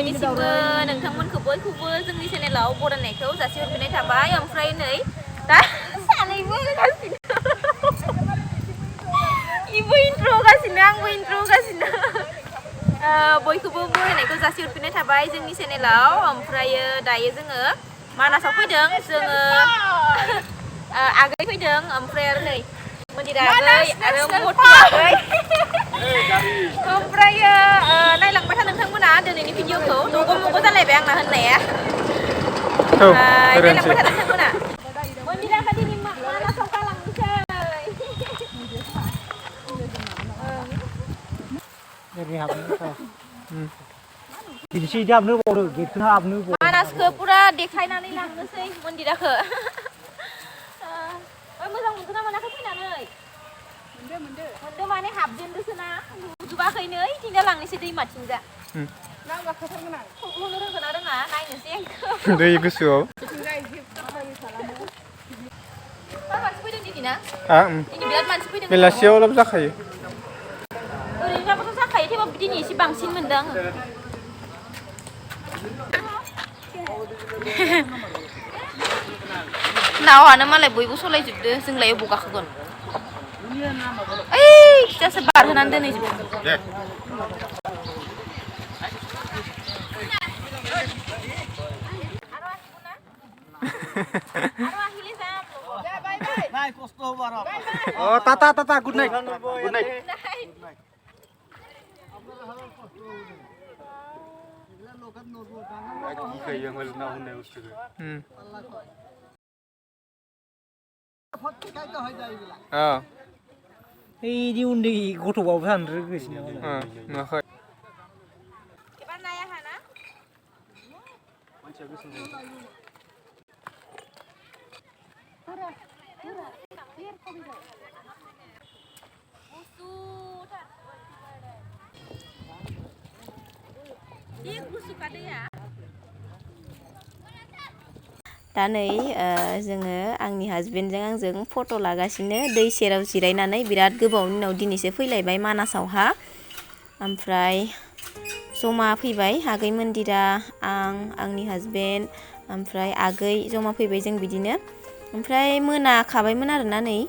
बयनिसिमबो नोंथांमोनखौ बयखौबो जोंनि चेनेलाव बरायनायखौ जासिहरफिननाय थाबाय ओमफ्राय नै दा सानैबो गासिनो इबो इन्ट्र गासिनो आंबो इन्ट्र गासिनो बयखौबो बरायनायखौ जासिहरफिननाय थाबाय जोंनि चेनेलाव ओमफ्रायो दायो जोङो मानासाव फैदों जोङो आगै फैदों ओमफ्राय आरो नै मन्दिरा आगै आरो मति आगै ओमफ्रायो नायलांबाय था नोंथांमोना दिनैनि भिडिअखौ दग' मग' जालायबाय आंना होननाया ओमफ्राय नायलांबाय था नोंथांमोना मन्दिराखौ दिनै मानासाव गालांनोसै मानासखौ पुरा देखायनानै लांनोसै मन्दिराखौ मोजां मोनदों ना मोनाखै फैनानै मोनदों माने हाबजेनदोंसोना नुजोबाखैनो इथिंजा लांनोसै दैमाथिंजा होनो रोंगोन ना रोङा नायनोसै आंखौ दै गोसोआव मानसि फैदों दिनै ना दिनै बिराद मानसि फैदों बेलासियाव लाब जाखायो ओरैनोबाबोथ' जाखायो थेवबाबो दिनै एसे बांसिन मोनदों आङो नावानो मालाय बयबो सलायजोबदो जोंलाय अबाव गाखोगोन ओइ खिथासो बारहोनानै दोनहैजोबदों Tata good night Hey, di undi goto bawa sandra kesini. Ngakai. Kita naya hana. दा नै जोङो आंनि हासबेन्डजों आंजों फट' लागासिनो दै सेराव जिरायनानै बिराद गोबावनि उनाव दिनैसो फैलायबाय मानासावहा ओमफ्राय जमा फैबाय आगै मन्दिरा आं आंनि हासबेन्ड ओमफ्राय आगै जमा फैबाय जों बिदिनो ओमफ्राय मोनाखाबायमोन आरोना नै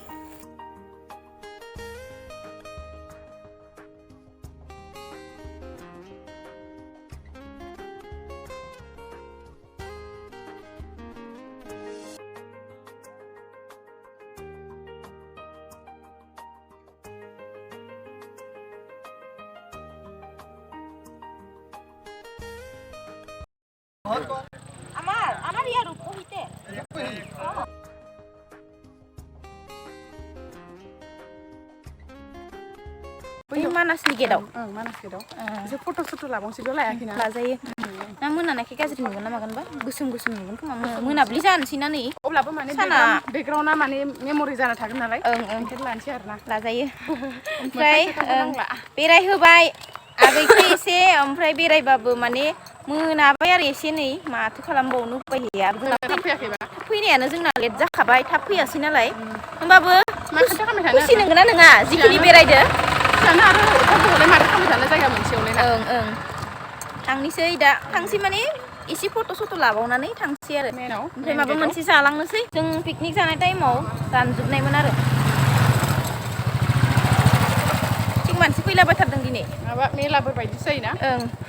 আমার ইয়ার উপহিতে मानासनि गेटआव मानास गेटआव एसे फट' लाबावनोसैल' लायाखैना लाजायो ना मोनानायखाय गाज्रि नुगोन ना मागोनबा गोसोम नुगोन खोमा मोनाब्लि जानोसै ना नै अब्लाबो माने बेकग्राउन्डआ माने मेम'रि जाना थागोन नालाय ओंखायनो लानोसै आरोना लाजायो ओमफ्राय बेरायहोबाय आगैखौ एसे ओमफ्राय बेरायबाबो माने मोनाबाय आरो एसे नै माथो खालामबावनो उपाय गैया फैनायानो जोंना लेट जाखाबाय थाब फैयासै नालाय होमबाबो खुसि नंगौना नङा जिखिनि बेरायदो थांनोसै दा थांसै माने एसे फट' लाबावनानै थांसै आरो ओमफ्राय माबा मोनसे जालांनोसै जों पिकनिक जानाय टाइमाव रानजोबनायमोन आरो थिग मानसि फैलाबायथारदों दिनै माबा मेलाफोर बायदिसो जायोना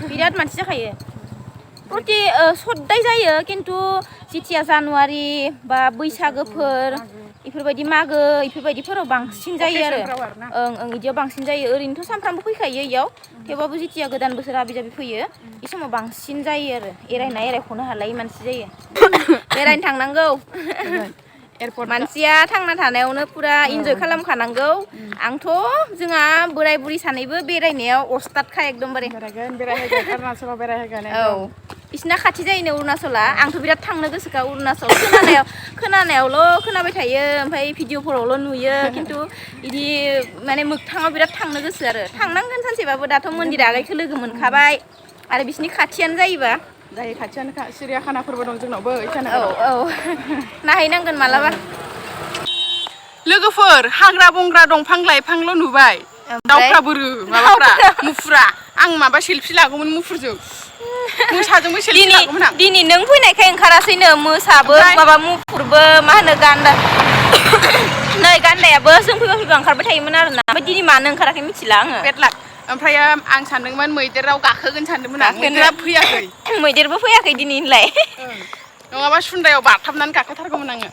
बिराद मानसि जाखायो प्रति सदाय जायो खिन्थु जिथिया जानुवारि बा बैसागोफोर इफोरबायदि मागो इफोरबायदिफोराव बांसिन जायो आरो इदियाव बांसिन जायो ओरैनोथ' सानफ्रामबो फैखायो इयाव थेवबाबो जिथिया गोदान बोसोर हाबि जाबि फैयो बे समाव बांसिन जायो आरो एरायख'नो हालायै मानसि जायो बेरायनो थांनांगौ मानसिया थांना थानायावनो पुरा इन्जय खालामखानांगौ आंथ' जोंहा बोराय बुरि सानैबो बेरायनायाव अस्तादखा एकदमबारे अरुणाचलाव बेरायहैगोन औ बिसिना खाथि जायोनो अरुणाचला आंथ' बिराद थांनो गोसोखा अरुणाचल खोनानायावल' खोनाबाय थायो ओमफ्राय भिडिअफोरावल' नुयो खिन्थु बिदि माने मोगथाङाव बिराद थांनो गोसो आरो थांनांगोन सानसेबाबो दाथ' मन्दिरा आगैखौ लोगो मोनखाबाय आरो बिसिनि खाथियानो जायोबा जायो खाथियानोखा सिरियाखानाफोरबो दं जोंनावबो औ नायहैनांगोन मालाबा लोगोफोर हाग्रा बंग्रा दंफां लाइफांल' नुबाय दाउफ्रा बोरो माबाफ्रा मुफुरा आं माबा सेल्फि लागौमोन मुफुरजों मोसाजोंबो सेल्फि लागौमोन आं दिनै नों फैनायखाय ओंखारासैनो मोसाबो माबा मुफुरबो मा होनो गान्दा नै गान्दायाबो जों फैबा ओंखारबाय थायोमोन आरोना ओमफ्राय दिनै मानो ओंखाराखै मिथिला आङो बेदलाक ओमफ्राय आं सानदोंमोन मैदेराव गाखोगोन सानदोंमोन आं मैदेरा फैयाखै मैदेरबो फैयाखै दिनैलाय नङाबा सुन्दायाव बाथाबनानै गाखोथारगौमोन आङो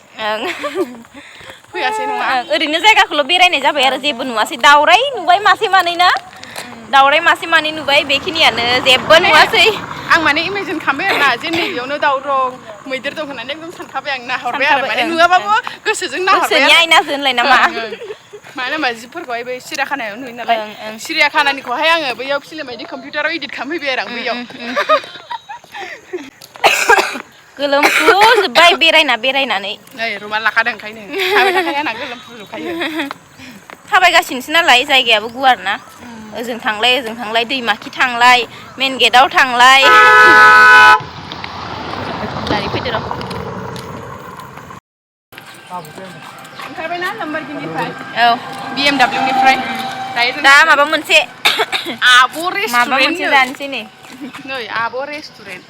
फैयासै नङा ओरैनो जायगाखौल' बेरायनाय जाबाय आरो जेबो नुवासै दावराय नुबाय मासे मानै ना दावराय मासे मानै नुबाय बेखिनियानो जेबो नुवासै आं माने इमेजिन खालामबाय आरोना जे नैबेयावनो दाउ दं मैदेर दं होननानै एकदम सानखाबाय आं नाहरबाय आरो माने नुवाबाबो गोसोजों नाहरबाय गोसोनि आयनाजों होनलाय नामा मानो होनबा जिबफोरखौहाय बै सिरियाखानायाव नुयो नालाय सिरियाखानानिखौहाय आङो बैयाव फिल्म बायदि कम्पिउटाराव इदिट खालामफैबाय आरो आं बैयाव गोलोमफ्रुजोब्बाय बेरायनानै नै रुमाल लाखादों ओंखायनो थाबाय थाखायो आंना गोलोमफ्रुजोबखायो थाबायगासिनोसो नालाय जायगायाबो गुवार ना ओजों थांलाय दैमाखि थांलाय मेन गेटआव थांलाय गारि फैदो र' ओंखारबायना लाम्बरगिनिफ्राय औ BMW निफ्राय दायो दा माबा मोनसे आब' माबा रेस्टुरेन्ट मोनसे जानोसै नै आब' रेस्टुरेन्ट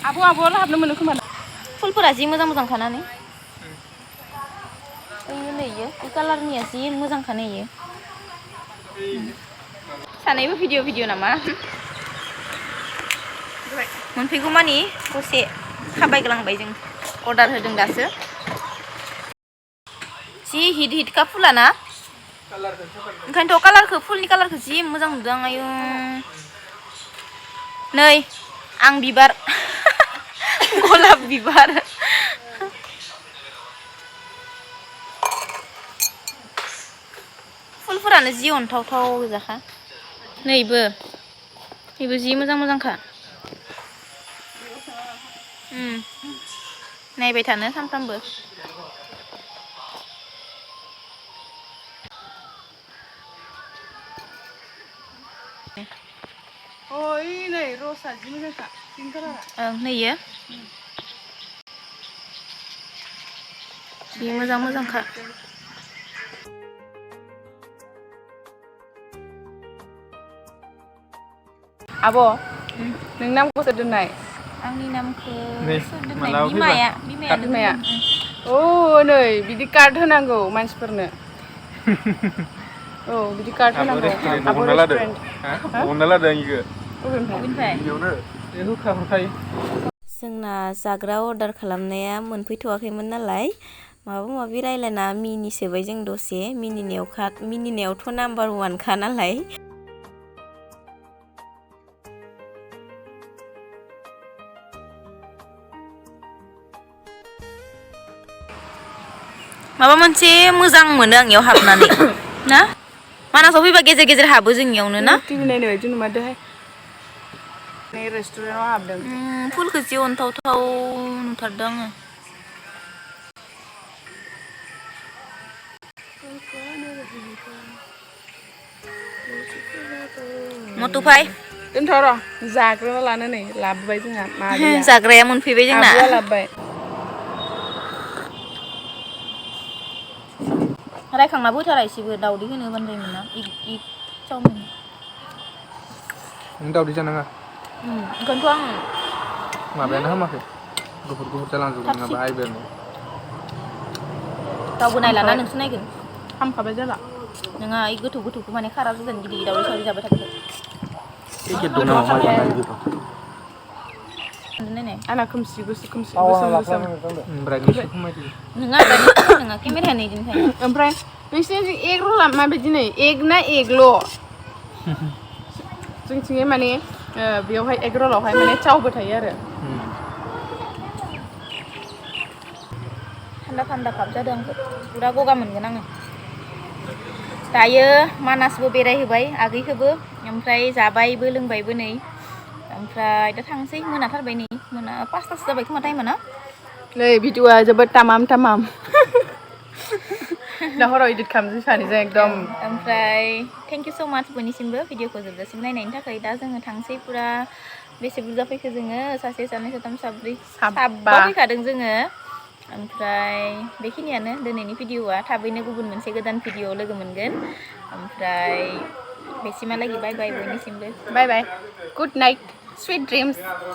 आब'आल' हाबनो मोनो खोमा फुलफोरा जि मोजां खानानै ओइयो नैयो बे कालारनिया जि मोजांखा नैयो सानैबो भिडिअ नामा मोनफैगौ मानि दसे थाबायग्लांबाय जों अर्डार होदों दासो जि हिटका फुलाना ओंखायनोथ' फुलनि कालारखौ जि मोजां नुदों आयु नै आं बिबार गलाप बिबार फुलफोरानो जि अनथावथाव गोजाखा नैबो जि मोजांखा नायबाय थानो सानफ्रामबो ओइ नै रसा जि मोजांखा पिंक कालारा नैयो जि मोजांखा आब' नोंनि नामखौ सोर दोननाय आंनि नामखौ सोर दोननाय मालाबा बिमाया औ नै बिदि कार्ड होनांगौ मानसिफोरनो औ बिदि कार्ड होनांगौ आब' रेस्टुरेन्ट हमना लादों इखो बबेनिफ्राय बेयावनो होखाहरखायो जोंना जाग्रा अर्डार खालामनाया मोनफैथ'वाखैमोन नालाय माबा माबि रायलायना मिनिसोबाय जों दसे मिनिनायावथ' नाम्बार 1खा नालाय माबा मोनसे मोजां मोनो आं इयाव हाबनानै ना मानासाव फैबा गेजेर गेजेर हाबो जोंनियावनो ना टिभि नायनो बायदि नुमारदोंहाय नै रेस्टुरेन्टाव हाबदों फुलखौ जि अनथावथाव नुथारदों आङो मटुफाय दोनथ' र' जाग्रा लानो नै लाबोबाय जोंहा मादैया जाग्राया मोनफैबाय जोंना आब'आ लाबोबाय रायखांना बोथारा एसेबो दावदै होनो बानद्रायमोन ना इग चावमिन नों दावदै जानाङा ओंखायनोथ' आं माबायानो हामाखै गुफुर जालांजोबगोन नङाबा आइबेरनो रावबो नायलाना नोंसो नायगोन हामखाबाय जाला नोंहा ओइ गोथौखौ माने खारा जादों गिदिर दावदै सावदै जाबाय थादों आंना खोमसि गोसोम नोङा केमेरायानो इदिनोखाय ओमफ्राय नोंसिनि एग रला माबायदि नै एग ना एगल' जोंथिंजाय माने बेयावहाय एग रलावहाय माने चावबो थायो आरो थान्दा भाब जादों आंखौ पुरा गगा मोनगोन आङो दायो मानासबो बेरायहोबाय आगैखौबो ओमफ्राय जाबायबो लोंबायबो नै ओमफ्राय दा थांसै मोनाथारबाय नै 5तासो जाबाय खोमा टाइमा ना नै भिडिअ'आ जोबोद तामाम दा हराव इदिट खालामनोसै सानैजों एकदम ओमफ्राय थेंक इउ स' माच बयनिसिमबो भिडिअ'खौ जोबजासिम नायनायनि थाखाय दा जोङो थांसै पुरा बेसे बुरजा फैखो जोङो सासे सानै साथाम साब्रै साबा फैखादों जोङो ओमफ्राय बेखिनियानो दिनैनि भिडिअ'आ थाबैनो गुबुन मोनसे गोदान भिडिअ लोगो मोनगोन ओमफ्राय बेसिमहालागै बाय बाय बयनिसिमबो बाय बाय गुड नाइट स्वीट ड्रिम्स